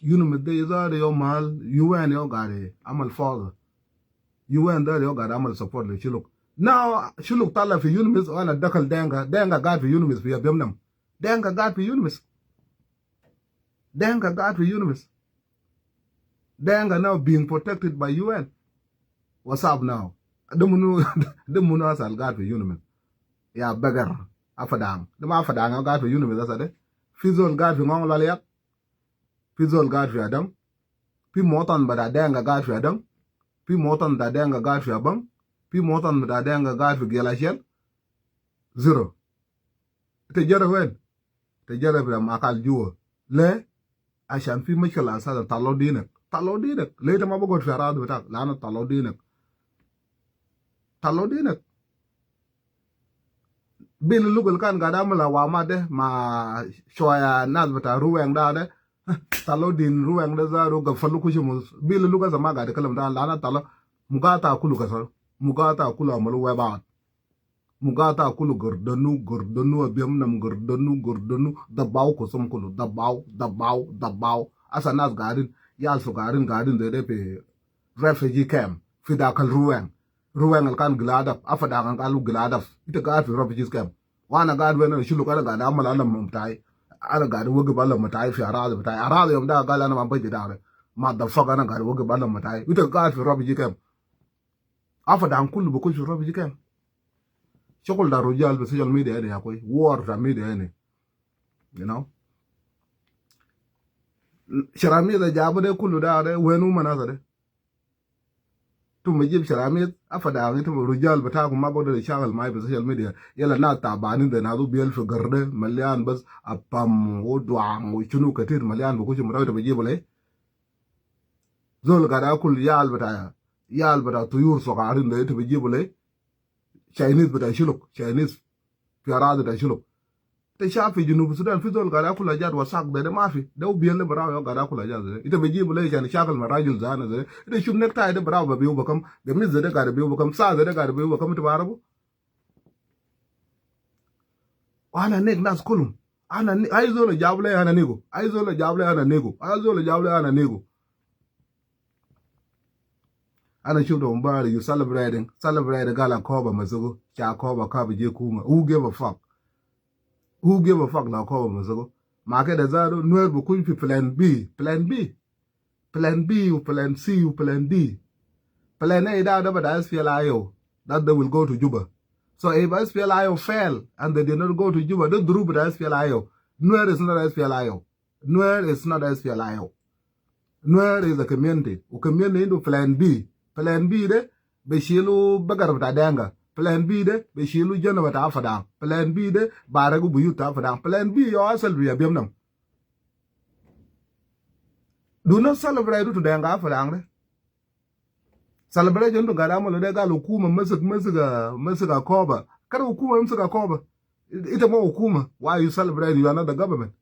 UNMISS ده زار يوم مال UN يو قاعد عمل فوضى. UN ده يو قاعد عمل support لشلوك. Now شلوك طلع في UNMISS وانا دخل دينكا، دينكا قاعد في UNMISS في بيمنم. دينكا قاعد في UNMISS. دينكا قاعد في UNMISS. دينكا now being protected by UN. What's up now? ده منو ده منو هسه قاعد في UNMISS؟ يا بقر افدان، ده ما افدان قاعد في UNMISS هسه ده. في زول قاعد في نغول الياك، في زول قاعد في ادم، في موطن بتاع دينكا قاعد في ادم، في موطن بتاع دينكا قاعد في ابم، في موطن بتاع دينكا قاعد في جيلاشيل. Zero. تجرى وين؟ تجرى في مقال جوا. ليه؟ عشان في مشكلة اساسا. طلعوا دينك، طلعوا دينك. ليه انت ما بقعد في اراضي بتاعك؟ لانه طلعوا دينك، طلعوا دينك. بين اللغة اللي كان قاعد عمل وما ده مع شوية ناس بتاع روين ده طلعوا دين روين ده زارو قفلوا كل شيء. بين اللغة زمان قاعد يتكلم ده لأنه طلع مقاطع كله كسر، مقاطع كله عملوا وبعض مقاطع كله قردنو قردنو بيمنم قردنو قردنو دباو كسم كله دباو دباو دباو. أصلا ناس قاعدين يالسوا قاعدين قاعدين زي ده في refugee camp في داخل روين. روين اللي كان قلادف أفدا كان قالوا قلادف. انت قاعد في refugee camp وانا قاعد وين؟ شنو انا قاعد اعمل؟ انا بتاعي انا قاعد اوقف علم بتاعي في اراضي بتاعي. اراضي يوم ده قال انا ما بجي دار ما دفق، انا قاعد اوقف علم بتاعي. انت قاعد في refugee camp. افدا عن كله بكون في refugee camp. شغل ده رجال بال social media يعني يا اخوي، war في ميديا يعني you know شراميط جابوا ده كله ده وينو مناظر ده؟ ثم يجيب شراميط افدا انتم الرجال بتاعكم ما بقدر يشتغل معي في ال social media. يلا ناس تعبانين ده نادو بيل في قرده مليان بس ابام ودعم وشنو كتير مليان بكوش مراوي. بجيبوا ليه زول قاعد اكل يال بتاع يال بتاع طيور صغارين ده؟ انت بتجيبوا ليه Chinese بتاع شلوك، Chinese في اراضي بتاع شلوك. انت شايف في جنوب السودان في زول قاعد ياكل حاجات وساق ده؟ ما في. ده بيل براو قاعد ياكل حاجات ده. انت بتجيبوا ليه عشان شاغل مع راجل زانا ده؟ انت شوف necktie ده براو ببيو بكم، قميص ده قاعد بيو بكم، ساعة ده قاعد بيو بكم. انت بعرفه وانا نيك ناس كلهم. انا اي زول جاب لي انا نيجو، اي زول جاب لي انا نيجو، اي زول جاب لي انا نيجو. انا شفت امبارح you celebrating celebrating قال كوبا مسكو cha كوبا كابي جي كوما. Who give a fuck؟ Who give a fuck لو كوبا مسكو؟ ما كده زادو نوير بكون في plan B، plan B، plan B و plan C و plan D. Plan A ده بتاع SPLIO that they will go to Juba. So if SPLIO fail and they did not go to Juba, the group with SPLIO. Nuer is not SPLIO. Nuer is not SPLIO. Nuer is a community. و community عنده plan B. Plan B ده بيشيلوا بقر بتاع دانجا. Plan B ده بيشيلوا جنة بتاع فدان. Plan B ده بارقوا بيوت بتاع فدان. Plan B يو أصل بيا بيمنم. Do not celebrate to دانجا فدان ده. Celebration to قاعد ده قالوا حكومة مسك مسك مسك كوبا. كان حكومة مسك كوبا. إنت ما حكومة. Why you celebrate؟ You are not the government.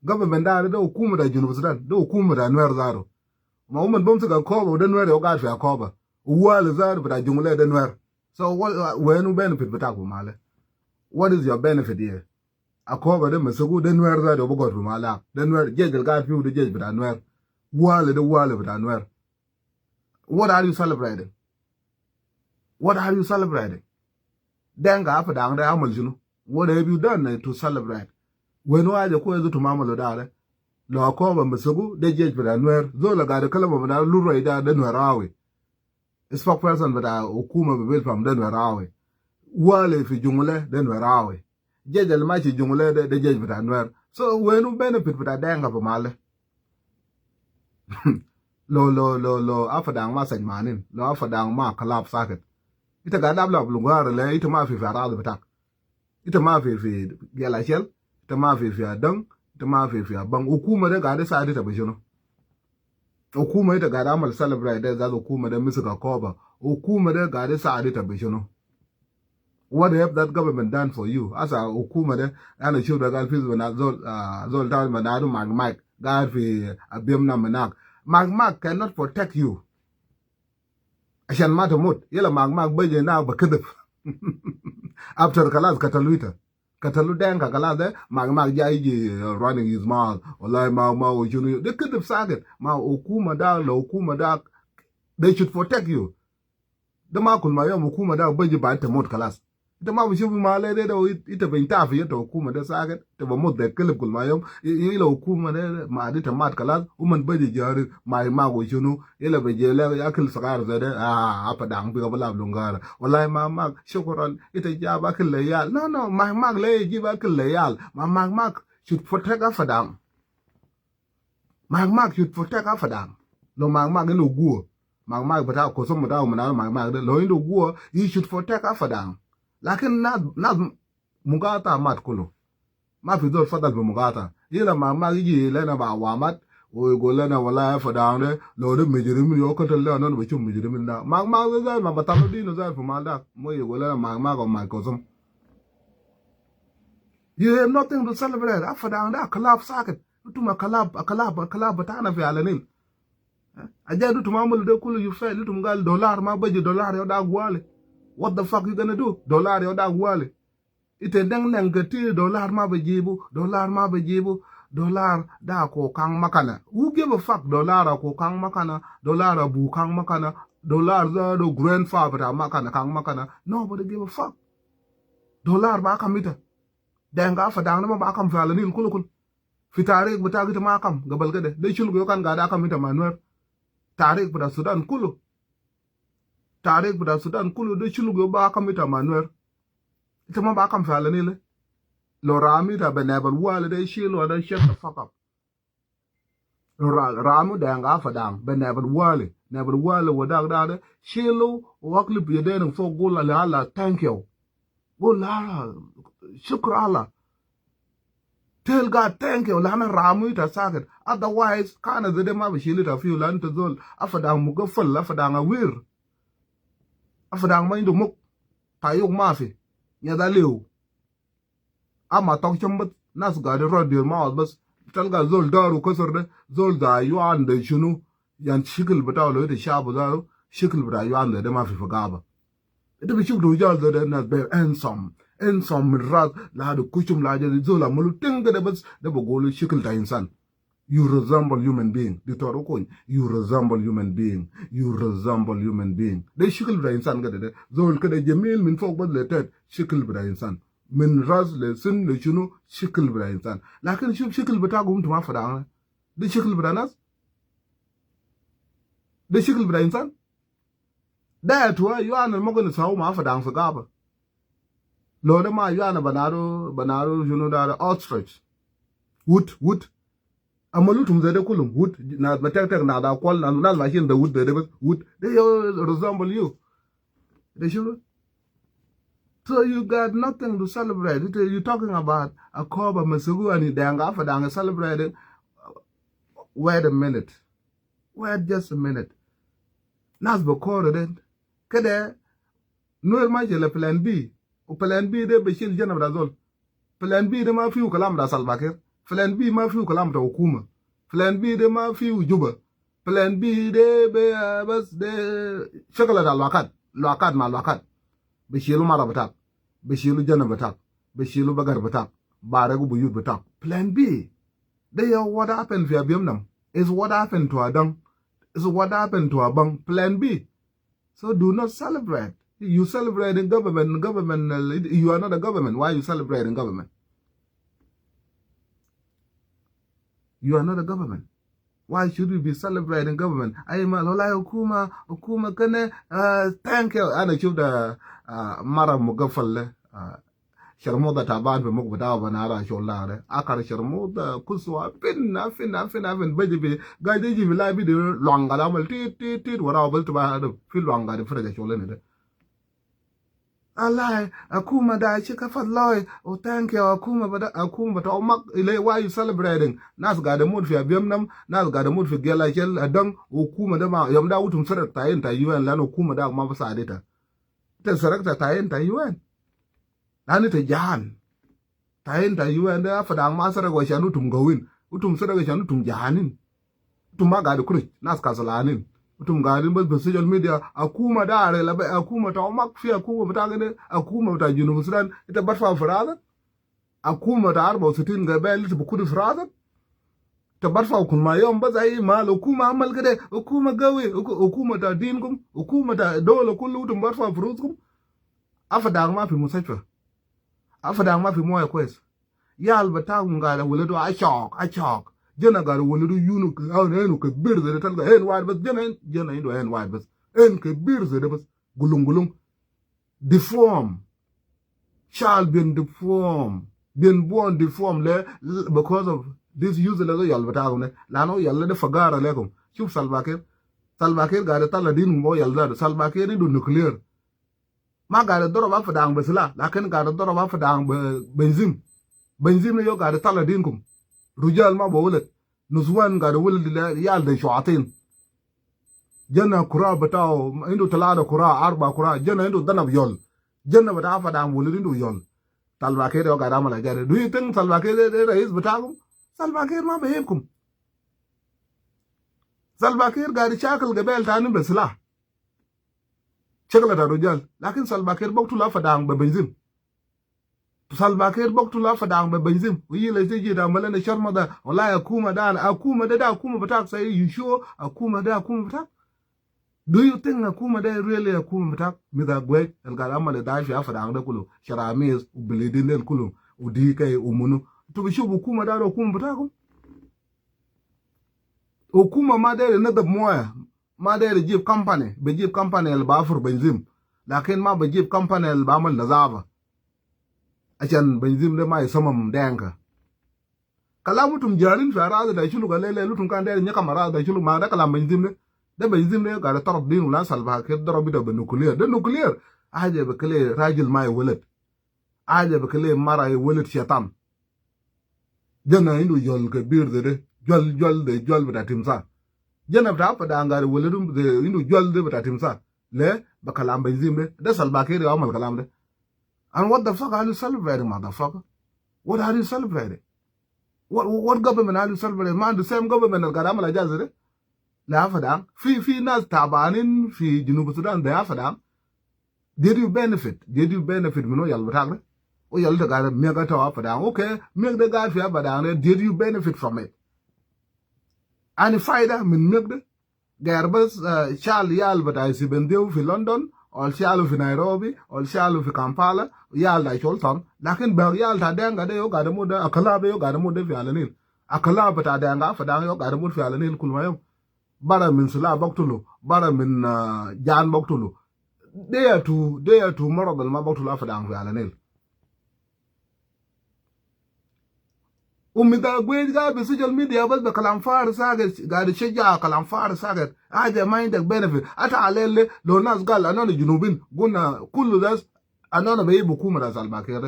Government ده ده حكومة ده جنوب السودان. ده حكومة ده نوير زارو. ما هم بمسك كوبا وده نوير يقعد في كوبا. ووال زارو بتاع جملة ده نوير. So what وينو benefit بتاعكم ماله؟ What is your benefit here؟ أكوبا ده مسكو ده نوير زارو بقعد في ماله. ده نوير جيش القاعد فيه ده جيش بتاع نوير. والي ده والي بتاع نوير. What are you celebrating؟ What are you celebrating؟ دينكا أفدان ده عمل شنو؟ What have you done to celebrate؟ وينو حاجة كويس تماملو ده؟ لو أكوبا مسكو ده جيش بتاع نوير. زول قاعد يكلم بتاع لورا ده ده نويراوي. Spokesperson بتاع حكومة ببيت ده نويراوي. والي في جملة ده نويراوي. جيش اللي ماشي جملة ده ده جيش بتاع نوير. So وينو benefit بتاع دينكا في ماله؟ لو لو لو لو أفدان ما سجمانين، لو أفدان ما كلاب ساكت. انت قاعد تلعب لغار لا انت ما في في اراضي بتاعك. انت ما في في جلاشل، انت ما في في ادم، انت ما في في ابان. حكومة ده قاعد يساعد انت بشنو؟ حكومة انت قاعد عمل celebrate ده ذات حكومة ده مسك كوبا. حكومة ده قاعد يساعد انت بشنو؟ What have that government done for you؟ هسه حكومة ده أنا شوف ده قال في زول زول ده منادو ماك ماك قاعد في أبيمنا مناك. ماك ماك cannot protect you عشان ما تموت. يلا ماك ماك بيجي هناك بكذب after خلاص قتلويته. كتلو دينكا خلاص ده ماك ماك جاي يجي running his mouth، والله ما وشنو ده كذب ساكت. ما حكومة ده، لو حكومة ده they should protect you. ده ما كل ما يوم حكومة ده بيجي بعد تموت خلاص. انت ما بشوف ما لا ده انت بنتعرف انت حكومة ده ساكت، انت بموت ده كلب كل ما يوم يلا حكومة ده ما دي تمات خلاص. ومن بيجي جاري ما وشنو يلا بيجي لا ياكل صغار زي ده أبدا بيقى بلعب لونغارة. والله ما ما شكرا، انت جاب اكل ليال. no no، ما ما لا يجيب اكل ليال. ما ما ما should protect أفدام. ما ما should protect أفدام. لو ما ما عنده قوة، ما ما بتاع كوسم بتاع من ما ما لو عنده قوة he should protect أفدام. لكن ناس مقاطعة مات كله، ما في زول فضل بمقاطعة. يلا ما ما يجي لنا بعوامات ويقول لنا والله فدان ده لو ده مجرمين يو قتل له، انا بشوف مجرمين ده ما ما زي ما بطلوا دينه زي في مال ده مو يقول لنا ما ما ما كوسم. You have nothing to celebrate. أفدان ده كلاب ساكت، انتم كلاب كلاب كلاب بتاعنا في أعالي النيل. أجا انتم عملوا ده كله، you fail. انتم قال دولار ما بيجي، دولار يا ده غوالي. What the fuck you gonna do؟ دولار يا ده غوالي. إنت دeng neng كتير، دولار ما بجيبو، دولار ما بجيبو، دولار دا كو كان مكانه. Who give a fuck؟ دولار كو كان مكانه، دولار بو كان مكانه، دولار ذا grandfather مكانه كان مكانه. Nobody give a fuck. دولار ما كم دينكا فدان ما باكم في أعالي النيل كله كل في تاريخ بتاعك ما كم قبل كده ده شنو كان قاعد أكم إنت مانوير. تاريخ بتاع السودان كله، تاريخ بتاع السودان كله ده شنو باكم إنت مانوير؟ إنت ما باكم في أعالي النيل. لو رامي ده بنابل والي ده يشيل ولا shut the fuck up. لو رامو دينكا فدان بنابل والي نابل والي وداك ده شيلو واقلب يدين فوق، قول لا thank you، قول لا شكر الله، tell God thank you لأن رامو إتا ساكت. otherwise كان زي ما بشيل إتا فيه، لأن تزول أفدان مقفل، أفدان وير، أفدان ما عنده مك تايوك ما في يا ليو أما توك ناس قاعد يرد ما بس تلقى زول دارو كسر، ده زول دا يوان ده شنو يعني شكل بتاعه؟ لو ده شاب ده شكل بتاع يوان ده، ده ما في فقابة. انت بتشوف رجال ده، ده الناس بي handsome handsome من راس لا كشم لا زول عملوا تنگ ده، بس ده بقولوا شكل ده انسان. You resemble human being. دكتور أوكون you resemble human being، you resemble human being. ده شكل بتاع إنسان كده، ده زول كده جميل من فوق بس لتحت، شكل بتاع إنسان من راس لسن لشنو، شكل بتاع إنسان. لكن شوف شكل بتاعكم انتم ما فدعنا. ده شكل بتاع ناس؟ ده شكل بتاع إنسان؟ ده توا يوانا الممكن يساوي ما فدان في غابة. لو ده ما يوانا بنارو بنارو شنو ده ostrich ووت ووت amalutum zai da kullum wood na batak na da kwal na na machine da wood da bas wood they resemble you. They should. So you got nothing to celebrate. You talking about Akoba مسكو and دينكا فدان celebrating. Wait a minute. Wait just a minute. ناس بكورة ده كده نوير ما جل plan B و plan B ده بشيل جنب رازول. plan B ده ما فيه كلام راس الباكر. plan B ما فيه كلام بتاع حكومة. plan B ده ما فيه جوبا. plan B ده بس ده شغلة الواقات الواقات مع الواقات، بيشيلوا مرة بتاعك، بيشيلوا جنة بتاعك، بيشيلوا بقر بتاعك، بارقوا بيوت بتاعك. plan B ده what happened في أبيمنم is what happened to Adang is what happened to Abang. plan B. so do not celebrate. you celebrating government government، you are not a government. why you celebrating government؟ you are not a government. why should we be celebrating government؟ أي ما والله حكومة حكومة كنا thank you. أنا شوف ده مرة مقفل شرموطة تعبان في مخ بتاعه بنارا شغلها ده آخر شرموطة كسوة فين فين فين فين بيجي بي قاعد يجي في لاي بيدي لونغا ده عمل تيت تيت تيت وراه بلت بقى في لونغا ده فرق شغلنا ده. الله حكومة ده شيء كفضل oh thank you حكومة بدا حكومة بتاع أمك إلي. why you celebrating؟ ناس قاعد يموت في أبيمنم، ناس قاعد يموت في جيلا شل أدم. حكومة ده ما يوم ده وتم سرق تاين تا UN، لأنه حكومة ده ما بساعدتها. تسرقت تاين تا UN لأنه تجان تاين تا UN ده فدان ما سرق وشانو تم قوين وتم سرق وشانو تم جهانين تم ما قاعد كرج ناس كسلانين وتم قاعدين بس بال social media. حكومة ده لا حكومة تا أمك في حكومة بتاع كده، حكومة بتاع جنوب السودان. إنت بدفع فرادك. حكومة 64 قبائل انت بكون في راسك تبرفع كل ما يوم بس اي مال حكومة عمل كده، حكومة قوي، حكومة دينكم، حكومة دولة كله انتم برفع فلوسكم. افداغ ما في مستشفى، افداغ ما في مويه كويس. يال بتاعهم قال ولدوا اشوك اشوك جنا قال ولدوا يونو عينه كبير زي تلقى عين واحد بس، جنا جنا عنده عين واحد بس، عين كبير زي ده بس، قلون قلون deform child been deformed، been born deformed le because of this useless يال بتاعهم ده، لانه يال ده فقارة لكم. شوف سلفاكير، سلفاكير قاعد يطلع دين مو يال ده. سلفاكير عنده nuclear، ما قاعد يضرب افداغ بسلاح، لكن قاعد يضرب افداغ بنزين. بنزين يو قاعد يطلع دينكم. رجال ما بولد، نسوان قاعد ولد يال ده شعاطين. جنة كرة بتاعه عنده ثلاثة كرة، أربعة كرة، جنة عنده دنب يول، جنة بتاع فدام ولد عنده يول. سلفاكير يو قاعد عمل حاجة. do you think سلفاكير ده رئيس بتاعكم؟ سلفاكير ما بيهمكم. سلفاكير قاعد يشاكل قبائل تاني بسلاح، شغلة الرجال، لكن سلفاكير بقتل فدان ببنزين. سلفاكير بقتل فدان ببنزين ويجي تيجي تعمل لنا شرمة ده والله حكومة ده، حكومة ده، ده حكومة بتاعك say you sure حكومة ده حكومة بتاعك؟ Do you think حكومة ده really حكومة بتاعك؟ مثل قوي القاعد عمل ده في أفدان ده كله، شراميز وبليدين ده كله وديكاي ومنو، انتوا بتشوفوا حكومة ده حكومة بتاعكم؟ حكومة ما داير ينضف موية، ما داير يجيب company، بيجيب company اللي بافر بنزين، لكن ما بيجيب company اللي بعمل نظافة عشان بنزين ده ما يسمم دانكا. كلام جارين في أراضي ده شنو؟ قال لي لوتم كان داير نيكا أراضي ده شنو؟ ما ده كلام بنزين ده، ده بنزين ده قاعد طرب دين ولا سلفا كير ضرب ده بال nuclear ده. nuclear حاجة بكلي راجل ما يولد، حاجة بكلي مرة يولد شيطان. جنا عنده جول كبير ده، جول جول ده جول بتاع تمساح. جنا بتاع فدانغاري ولدهم ده عنده جول ده بتاع تمساح. ليه؟ بكلام بنزين ده. ده سلفاكير يعمل الكلام ده. And what the fuck are you celebrating, motherfucker? What are you celebrating? What government are you celebrating? Man, the same government اللي قاعد عمل اجازه ده لا فدان. في ناس تعبانين في جنوب السودان ده فدان. Did you benefit؟ Did you benefit منو يلا بتاعك ده؟ ويلا ده قاعد ميغا توا فدان. okay، ميغا ده قاعد في فدان، did you benefit from it؟ أنا فايدة من ميغ ده غير بس شال يال بتاع سيبنديو في لندن أو شالوا في نيروبي أو شالوا في كامبالا يال ده شولتون، لكن بقى يال تا دينغا ده يو قاعد مود أكلا يو قاعد مود في أعالي النيل. أكلا بتاع دينغا فدان يو قاعد مود في أعالي النيل كل ما يوم، برا من سلاح بقتلو، برا من جان بقتلو. they are to مرض ما بقتلو أفدان في أعالي النيل. ومن قاعد قاعد بال social media بس بكلام فارغ ساكت، قاعد يشجع كلام فارغ ساكت، حاجة ما عندك benefit. أتى عليه لو ناس قال أنا الجنوبين قلنا كل ده أنا بيجيب حكومة ده سلفاكير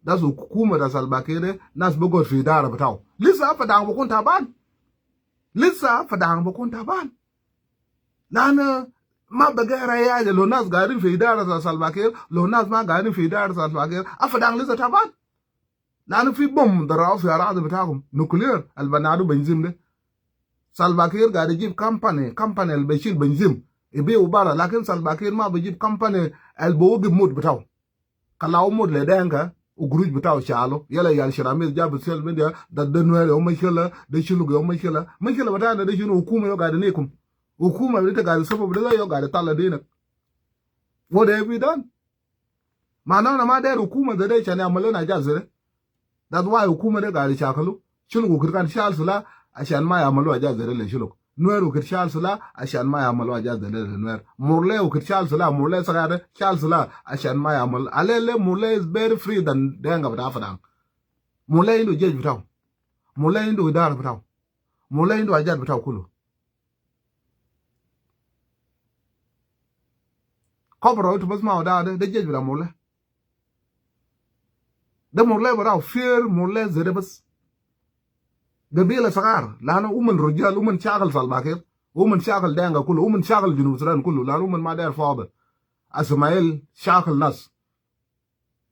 ده، حكومة ده سلفاكير، ناس بقعد في دار بتاعه لسه فدان بكون تعبان، لسه فدان بكون تعبان، لأن ما بقى رياجة. لو ناس قاعدين في إدارة سلفاكير، لو ناس ما قاعدين في إدارة سلفاكير، أفدان لسه تعبان، لانه في bomb ضربوا في اراضي بتاعهم nuclear البنادو بنزين ده. سلفاكير قاعد يجيب company، company اللي بيشيل بنزين يبيعوا برا، لكن سلفاكير ما بيجيب company اللي بوقف موت بتاعه. خلاو موت لدينكا وقروش بتاعه شالو. يلا يا الشراميز جاب ال social media ده، ده نوير يوم مشكلة ده، شنو يوم مشكلة؟ مشكلة بتاعنا ده شنو؟ حكومة يو قاعد نيكم، حكومة اللي قاعد سبب ده يو قاعد يطلع دينك. what have we done؟ معناه ما داير حكومة ده عشان يعمل لنا اجازة. That's why حكومة ده قاعد يشاكلوا شنو وكر كان شال سلا عشان ما يعملوا اجازة ده لشنو. نوير وكر شال سلا عشان ما يعملوا اجازة ده لنوير. مورلي وكر شال سلا، مورلي صغير شال سلا عشان ما يعمل عليه. مورلي is very free than دينغا بتاع فدان. مورلي عنده جيش بتاعه، مورلي عنده إدارة بتاعه، مورلي عنده حاجات بتاعه كله. كبر انتوا بس ما ده جيش بتاع مورلي ده. مورلي براو فير مورلي زي بس قبيلة صغار، لأنه ومن رجال ومن شاغل سلفاكير ومن شاغل دينغا كله ومن شاغل جنوب السودان كله، لأنه ومن ما داير فاضي. اسماعيل شاغل ناس،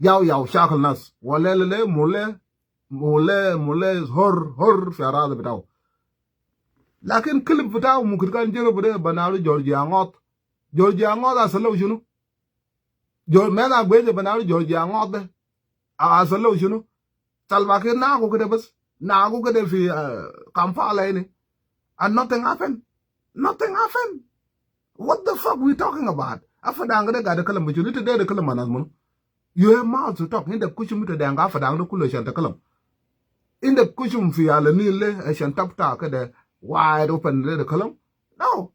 ياو ياو شاغل ناس، ولا لا لا. مورلي مورلي مورلي هر هر في أراضي بتاعه، لكن كلب بتاعه ممكن كان جرب ده بنالو جورجيا غوت. جورجيا غوت أصله شنو؟ جور ما أنا قوي بنالو جورجيا غوت ده أصله شنو؟ سلفاكير ناقو كده بس ناقو كده في كامبالا هنا and nothing happened. Nothing happened. What the fuck we talking about? أفدانق ده قاعد يتكلم بشنو؟ انت ده يتكلم مع ناس منو؟ You have mouth to talk. عندك خشم ده أفدانق ده كله عشان تكلم. عندك خشم في أعالي النيل عشان تفتح كده wide open ده كلام. No.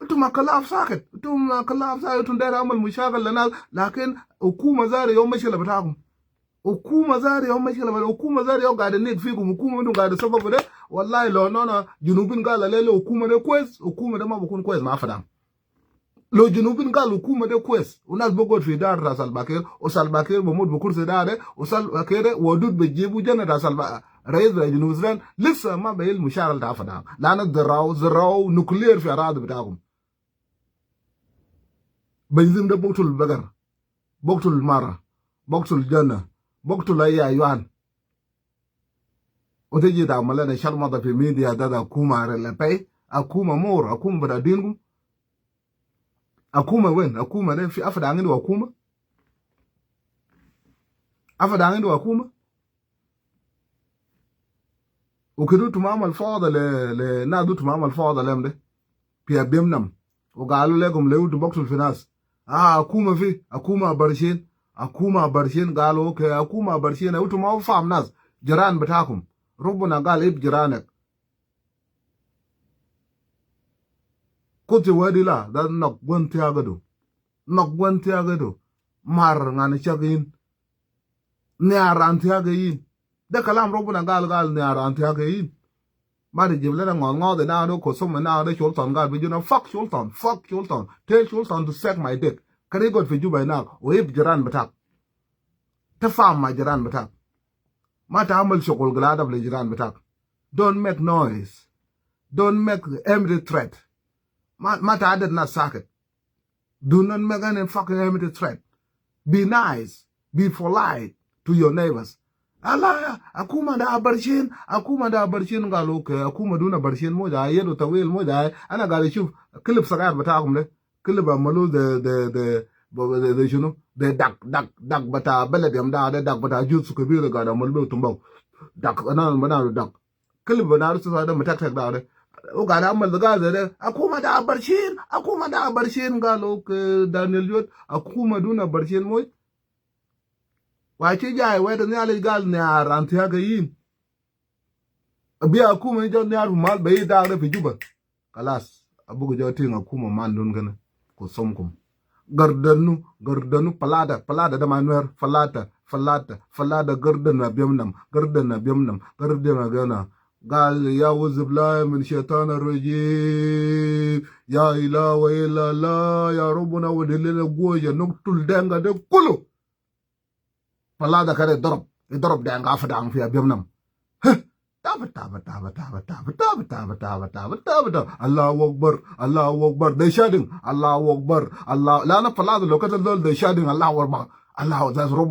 انتم ما كلام ساكت، انتم ما كلام ساكت، انتم داير عمل مشاكل للناس، لكن حكومة زاري يوم مشكلة بتاعكم. حكومة زاري يوم مشكلة بتاعكم، حكومة زاري يوم قاعد نيك فيكم، حكومة انتم قاعد سبب ده. والله لو نونا جنوبين قال لا حكومة ده كويس، حكومة ده ما بكون كويس مع فدام. لو جنوبين قال حكومة ده كويس، وناس بقعد في دار راس الباكير، وسالباكير بموت بكرسي دار، وسالباكير ودود بيجيبوا جنة راس رئيس بتاع جنوب السودان لسه ما بيل مشاغل بتاع فدام، لأن زرعوا nuclear في أراضي بتاعكم. بنزين ده بقتل البقر، بقتل المرة، بقتل الجنة، بقتل أي حيوان. وتجي تعمل لنا شرمطة في ميديا ده حكومة رلبي، حكومة مور، حكومة بتاع دينكم. حكومة وين؟ حكومة ده في أفدانق عنده حكومة؟ أفدانق عنده حكومة؟ وكدو تمام الفوضى ل نادو تمام الفوضى لهم ده في بيمنم وقالوا لكم لو تبقتل في ناس حكومة، في حكومة برشين، حكومة برشين. قالوا okay، حكومة برشين. انتوا ما فاهم ناس جيران بتاعكم. ربنا قال اب جيرانك كنت ودي لا ده نقوان تياغدو نقوان تياغدو مار ngani chagin نياران تياغين. ده كلام ربنا قال، قال نياران تياغين. ما تجيب لنا ngọn ده نادو كوسوم نادو شولتون. قال بيجونا fuck شولتون، fuck شولتون، tell شولتون to suck my dick. كريغوت في جوبا هناك ويب جيران بتاعك، تفهم مع جيران بتاعك، ما تعمل شغل قلادة للجيران بتاعك. don't make noise، don't make empty threat. ما تعدد ناس ساكت. do not make any fucking empty threat. be nice، be polite to your neighbors. الله حكومة ده برشين، حكومة ده برشين. قالوا okay، حكومة دون برشين موجة يدو طويل موجة. انا قاعد اشوف كلب صغير بتاعكم ده، كلب عملوا ده ده ده ده ده شنو ده؟ دق دق دق بتاع بلد يوم ده، ده دق بتاع جزء كبير قاعد عمل بيه تنبو دق. انا بنعمل دق كلب بنعرف ده متكتك ده وقاعد عمل ده ده. حكومة ده برشين، حكومة ده برشين. قالوا okay، دانيال يوت حكومة دون برشين موي wace jai weda ne ale gal ne aranti ha yin biya akuma jo ne aru mal bai da fi juba. خلاص abugo jo tin akuma man dun gana ko somkum gardanu gardanu palada palada da manuer falata falata falada gardana biamnam gardana biamnam gardana gana. قال يا أعوذ بالله من الشيطان الرجيم، يا إله وإلا الله يا ربنا ودلنا قوة نقتل دنگا ده كله. فلادا كده ضرب يضرب دنگا فدان فيها بيمنم تاب تاب تاب تاب تاب تاب تاب تاب تاب تاب تاب. الله أكبر، الله أكبر. they shouting الله أكبر الله. لا أنا فلادا لو كتل دول they shouting الله أكبر الله. that's رب.